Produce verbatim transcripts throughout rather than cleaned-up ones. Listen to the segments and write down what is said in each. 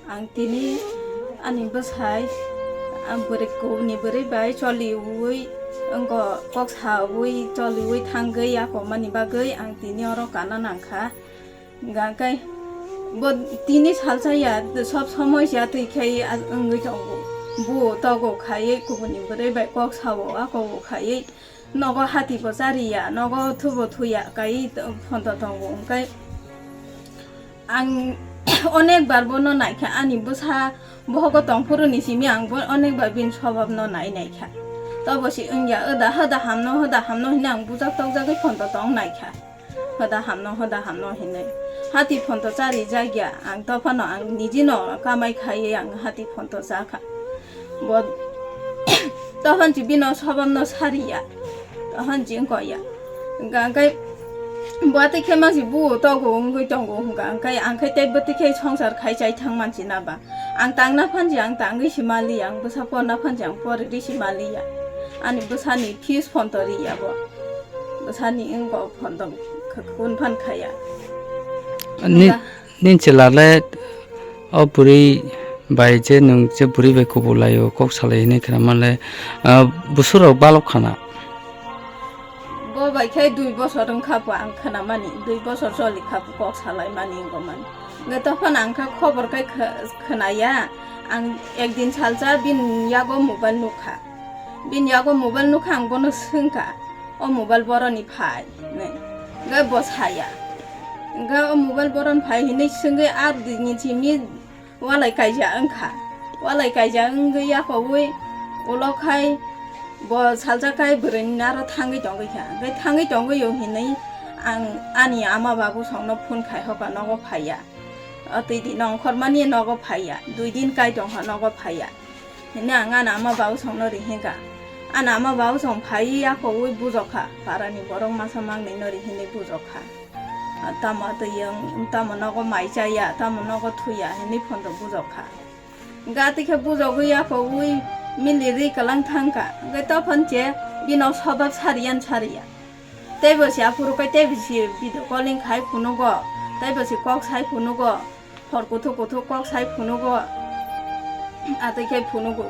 Ang tini ani bwsai, ang bwrwi kubuni bwrwi bai choliui, wngkha kok saui choliui thangwi yakomani bagwi ang tini oro kana nangkha. Hwnkha khe bo tini salsa ya, sob somoi ya twi khai wngwi tongo. Bo togo khai kubuni bwrwi bai kok sao, akogo khai. Nogo hati bo chariya, nogo thubo thuya, kai phonto tongo, hwnkhe ang onek bar bono naikha, ani bwsa bohogo tongphuru ni simi ang bo onek bar bini swbab no nai naikha. Tobo si wngya, oda hoda hamno, hoda hamno hinwi ang bujak tokjagwi phonto tong naikha. Hoda hamno, hoda hamno hinwi. Hati phonto chari jakya, ang tophano ang nijino kamai khaiwi ang hati phonto chakha. Bo tohon si bino sobamno sariya. Tohon jing koya. Hwnkha hwnkhe bo tei khe mangsi bu togo wngwi tongo hwnkha hwnkhe ang khe tei bwtwi khe songsar khai chai thang mansi na ba. Ang tangna phansi ang tangwi si maliya, ang bwsa porna phansi ang poridi si maliya. Ani bwsani fees phonto riya bo. Bwsani wngkha phonto khe kun phan khaya. Ni Hwnkha. Nin chwla le o bwrwi bai je nwng je bwrwi bai kubulaio, kok salai hwnwi khna manle, ah, busurok balok khana. Bo bai khe dui bosor wngkha bo ang khna mani, dui bosor choli kha bo kok salai mani wngkha mani. Hwnkhe tophano ang khe khobor khe kh-, khna ya, ang ekdin salsa bini yago mobile nukha. Bini yago mobile nukha, ang bono swngkha, "O mobile boroni phai?" hinwi. Hwnkhe bo saya. Hwnkhe, "O mobile boroni phai?" hinwi swngwi ar dini simi walai kaija wngkha. Walai kaija wngwi yakoui ulo khai bo salsa khai bwrwini naro thangwi tongwi kha. Hwnkhe thangwi tongwi o hinwi ang ani ama babu songno phone khai hoka nogo phaiya. O twi di nongkhormani nogo phaiya. Dui din kai tongkha nogo phaiya. Hini ang ani ama babu songno rihingkha. Ani ama babu song phaiwi yakoui bujokha. Parani borok masa mangnwi no rihinwi bujokha. Tamo twi wng, tamo nogo mai chaya, tamo nogo thuya hinwi phondo bujokha. Gati khe bujogwi yakoui mili ri kwlang thangkha. Hwnkhe tophon che bino sobab sariyan sariya. Teibo si aphuru kai teibo si video calling khai phunugo. Teibo si kok sai phunugo. Hor kuthuk kuthuk kok sai phunugo. Atwi khe phunugo.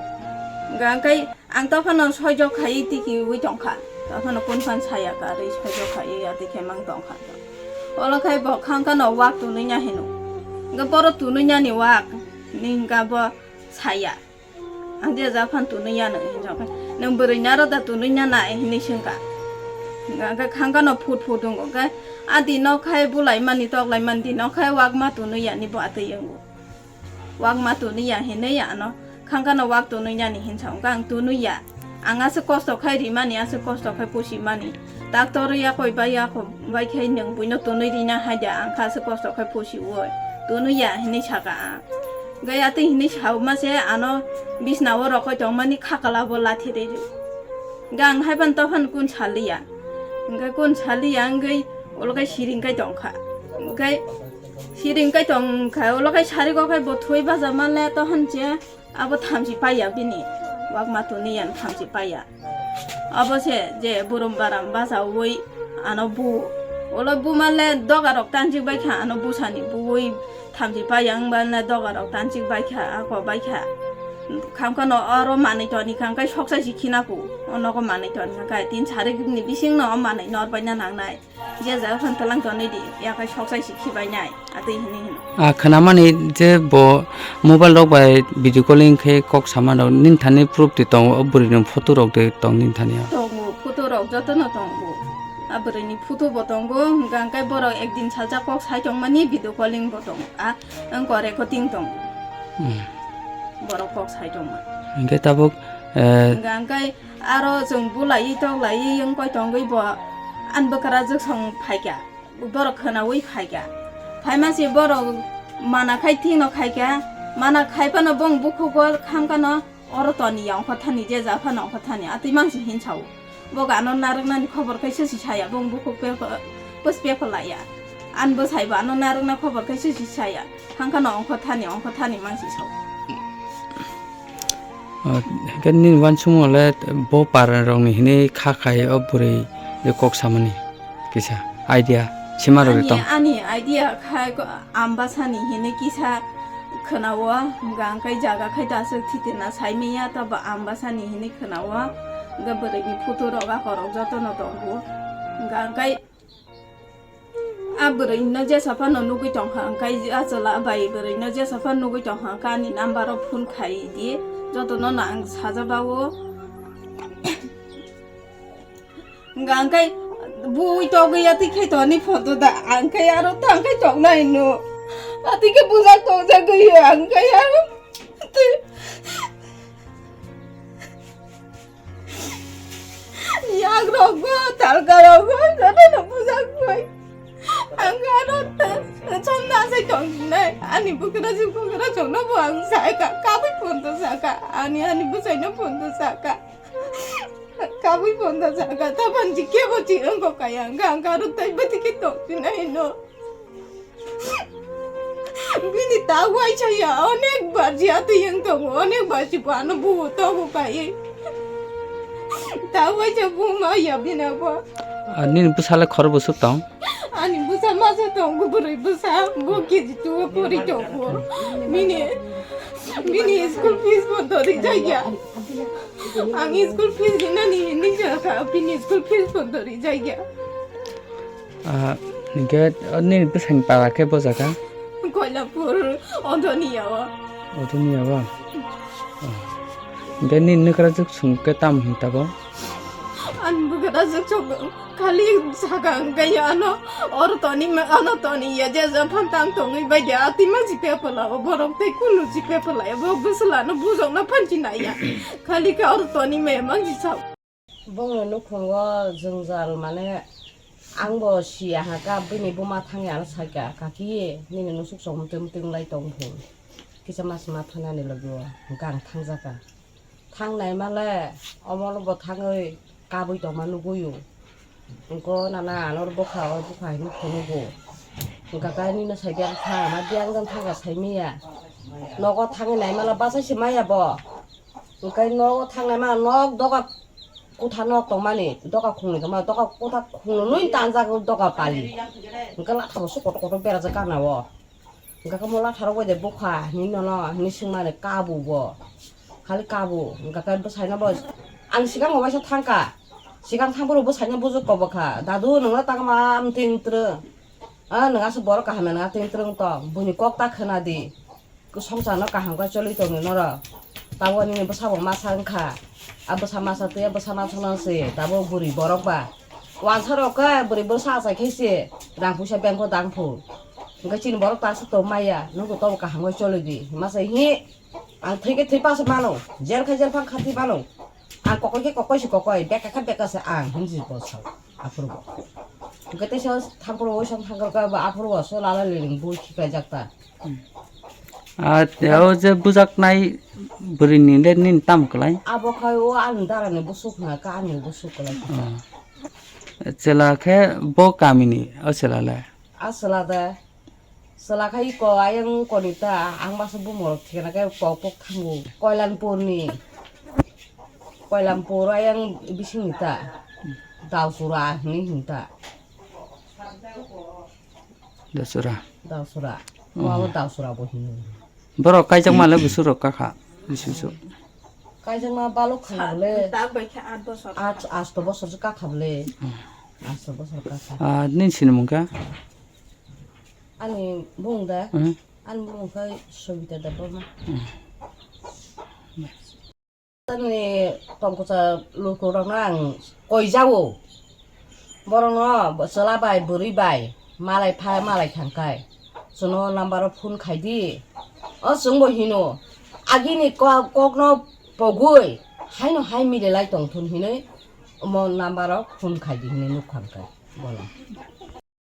Hwnkha hwnkhe ang tophano soijok khaiwi tikiui tongkha. Tophano kun phan saya karwi soijok khaiwi atwi khe mang tongkha. Olo khai bo khangkano wak tunui ya hino. Hwnkhe boro tunui yani wak. Hini hwnkha bo saya. Ang je ja phan tunui ya nw hinwi hwnkha. Nwng bwrwi naro da tunui ya nai hinwi swngkha. Hwnkha hwnkhe khangkano phut phut wngo. Hwnkhe a di nok khai bulai mani tok lai mani di nok khai wak ma tunui yani bo atwi wngo. Wak ma tunui ya hinwi ano khangkano wak tunui yani hinsa wngkha ang tunui ya. Ang aswk kosto khai rimani, aswk kosto khai pusimani. Doctor ya koi bai ya kho bai khai nwng buino tunui rina hai da ang kha aswk kosto khai pusiui. Tunui ya hinwi saka ang. Gaya twi hinwi sauma se ano bisna o rokoi tongmani khakala bo lathi riju. Gang hai ban tophan kun saliya. Hwnkhe kun saliya wngwi ulo khai siring kai tongkha. Hwnkhe siring kai tongkha ulo khai sari go khai bo thwi baja manle tohon che abo thamchi paiya bini. Wak ma tuni yan thamchi paiya. Abo se je burum baram bajaui ano bu. Ulo bu manle doga rok tanjik bai kha ano busani buui thamchi paiya wng manle doga rok tanjik bai kha ako bai kha. Khamkha no oro manwi toni kha hwnkhe soksai si khina ku. O nogo manwi toni kha khe tin sari ni bising no o manwi nor bai na nangnai. Je jaga phan tlang tonwi di, ya khai soksai si khibai nai, atwi hinwi hino. A khwnamani je bo mobile rok bai video calling khe kok sama rok nini thani proof twi tongo, o bwrwi ni photo rok twi tong nini thani o. Tongo, photo rok joto no tongo. A bwrwi ni photo bo tongo, hwnkha hwnkhe borok ekdin salsa kok sai tongmani video calling bo tongo, a wngkha recording tongo. Hmm. Borok kok sai tongma. Hwnkhe tabuk, eh, Hwnkha hwnkhe aro chwng bulaiwi toklaiwi wngkoi tongwi bo ani bwkrajwk song phaikha. Borok khwnaui phaikha. Phaima se borok mana khai thikno khaikha. Mana khai phano bong bukhugo khamkhano oro toniya ongkha thani je ja phano ongkha thani atwi mansi hinsao. Bo gano narwknani khobor khai se si saya bong bukhuk pe-, pos pe phalaya. An bwsai bo ano narwkna khobor khai se si saya. Hangkhano ongkha thani ongkha thani mansi sao. O, hwnkhe nini uansukmung le bo para rokni hinwi kha khai o bwrwi je kok samani kisa idea sima rok Ani, tong. Ani idea khai ko, ambasani hinwi kisa Khwnao, hwnkha hwnkhe jaga khai ta aswk thiti na sai manya, tabo ang bwsani hinwi khwnao. Hwnkhe bwrwini photo rok, ako rok jotono tongo. Hwnkha hwnkhe a bwrwino jesa phano nugwi tongkha, hwnkhe a chwla bai bwrwino jesa phano nugwi tongkha, hwnkhe ani number o phone khai di, jotono no ang sajabao. Hwnkha hwnkhe bui togwi atwi khe toni photo da, ang khe aro tang khe tongnai no. Atwi khe bujak tongjagwi ang khe aro. Yak rokbo, talka rokbo, jotono bujak bai. Ang aro somna sai tongnai. Ani bukra jukra chokno bo ang sai ka, kabui phone to saka. Ani, ani bwsaino phone to saka. Kabui phone to saka. Tapan ji kebo ji wngkha kaya. Ang, ang aro tai bati khe tongsinai no. Bini ta waisa ya, onek bar ji atwi yang tongo, onek bar ji bo ano buo togo kai. Ta waisa buo ma ya bini abo. Ah, nini bwsala khoro bwswk tong? Ani bwsa masa tongo, bwrwi bwsa, bo K G two o pori tongo. Bini, bini school fees bo dori jaya. Ang school fees rinani hinwi sakha, bini school fees bo dori jaya. Ah, hingke, oh, nini bwsani para khe bo jaga? Koilapur, Odoniya o. Odoniya o? Oh. Hingke nini nokra juk sung khe tam hwn tabo? Ani bwkra juk sung khali saka hingke ano oro toni ma, ano toni ya je je phan tang tongwi bai de ati ma jipe pala o borok tei kunu jipe pala ya bo bwsla no bujok na phan chinai ya. Khali khe oro toni ma mang ji sa. Bongni nukhungo jwngjal, mane, angbo siya ha ka, bini buma thangya ano saikha, "Kaki, nini nusuk chok mtwng mtwng lai tong phun. Kisa mas ma thanani logi o gang thangjaka. Thangnai male, omo bo thangwi kabui tongma nugui o. Engko nana ano bwkha o bwkha hinwi phunugo. Engka khe nini sai biyang thang, ma biyang jang thangya sai manya. Nogo thangwi nai male bachai se manya bo." Hwnkhe nogo thangnai ma nok doga kutha nok tongmani, doga khungni tongma, doga kutha khungnwi tanjak doga pali. Hwnkhe lathabo se kotor kotor berajak gana o. Hwnkhe mo latharok bai de bukha hinwi nono hinwi swngmani kabu bo. Khali kabu, hwnkhe bwsaino bo ang sikango waisa thangkha. Sikang thangphuru bwsaino bujuk kobokha, "Dadu, nwngno tangma amtwng twrwng? A, nwng aswk borok kaham ya, nwng atwng twrwng tong, buini kok ta khwna di." Swngcharno kaham khe choli tongdi norok. Tabuk nini bwsabo masa wngkha. A bwsa masa twi a bwsa masa no se tabuk bwrwi borok ba. Wansa rok khe bwrwi bwsa achai khe se rang puisa bank o dang phu. Hwnkhe chini borok ta aswk tong maya, nwng bo tobo kaham khe choli di. Masa hi ang thwi khe thwi pass mano, jel khe jel phang kha thwi mano. Ang kokoi khe kokoi se kokoi, beka khe beka se ang, hinwi bo sao. Aphuru bo. Hwnkhe teisa thampuru oisan thangkar khe bo aphuru bo so lala liring bo khiklai jak ta. Ah, tei o je bujaknai bwrwini le nini tamo kwlai? Abo khai o ani darani busuk hwna khe ani busuk kwlai. Ah. Chwla khe bo kamini o chwla le? A chwla de. Chwla khai ko ayang koni ta, ang masa bumung rok thikana khe pok pok thango. Koilanpurni. Koilanpur ayang bisingni ta. Dausura hinwi hwn ta. Dausura. Dausura. Oh. Omo Dausura bo hino. Borok kaijakma le bwswk rok kakha, bisi bisi. Kaijakma balok khana le. Tak bai khe aat bosor. Aat, asto bosor se kakha le. Hmm. Asto bosor kakha. Ah, nini sinimung kha? Ani bung da? Hmm. Ani bung khe Sobita Debbarma. Hmm. Tini tongkotsa lukurokno ang koijao. Borokno chwla bai, bwrwi bai malai pha, malai thangkhai chwngno number o phone khaidi. O chwngbo hino, agini ko-, kokno pogwi haino hai mililai tongthun hinwi omo number o phone khaidi hinwi nukha hwnkhe bono.